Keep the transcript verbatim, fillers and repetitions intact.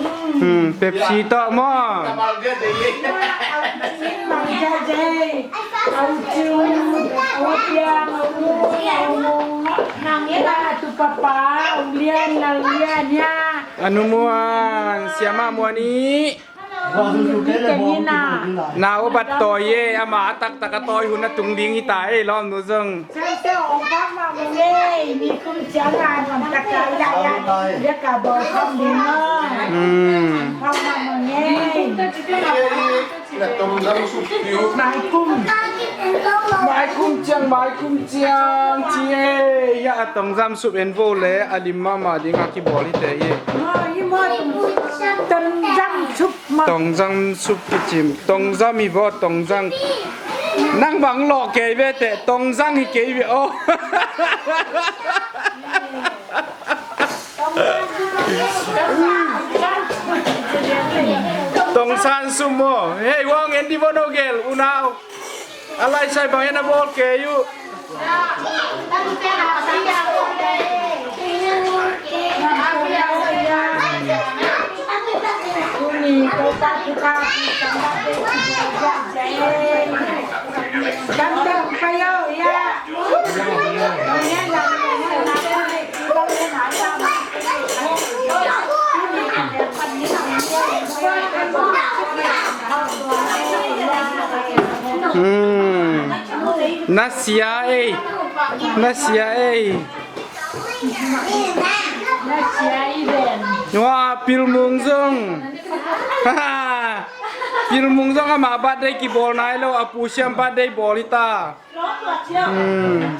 Hmm, Pepsi tawh maw? A nu Muan, siamah Muan ih. Na upat tawi e, ama a taktak a tawi hun a tung ding hi ta e, lawm nu zong. Hmm. Maikum ciang, maikum ciang ci e. Hia a tongzam sup en vo le a lim mahmah ding a kibawl hi te hi. Tongzam sup kicim. Tongzam hi vaw, tongzang. Nang bang lawh kei ve teh, tongzang hi kei ve aw. Tongsan sup maw. Hei, wang en di vaw no gel unau. A laisai bang en a bawl kei uh. Hmm. Na sia ei. Na sia ei. Nua, Pilmung zong. Pilmung zong ama birthday kibawl nai lo, a pu siam birthday bawl hi ta. Hmm.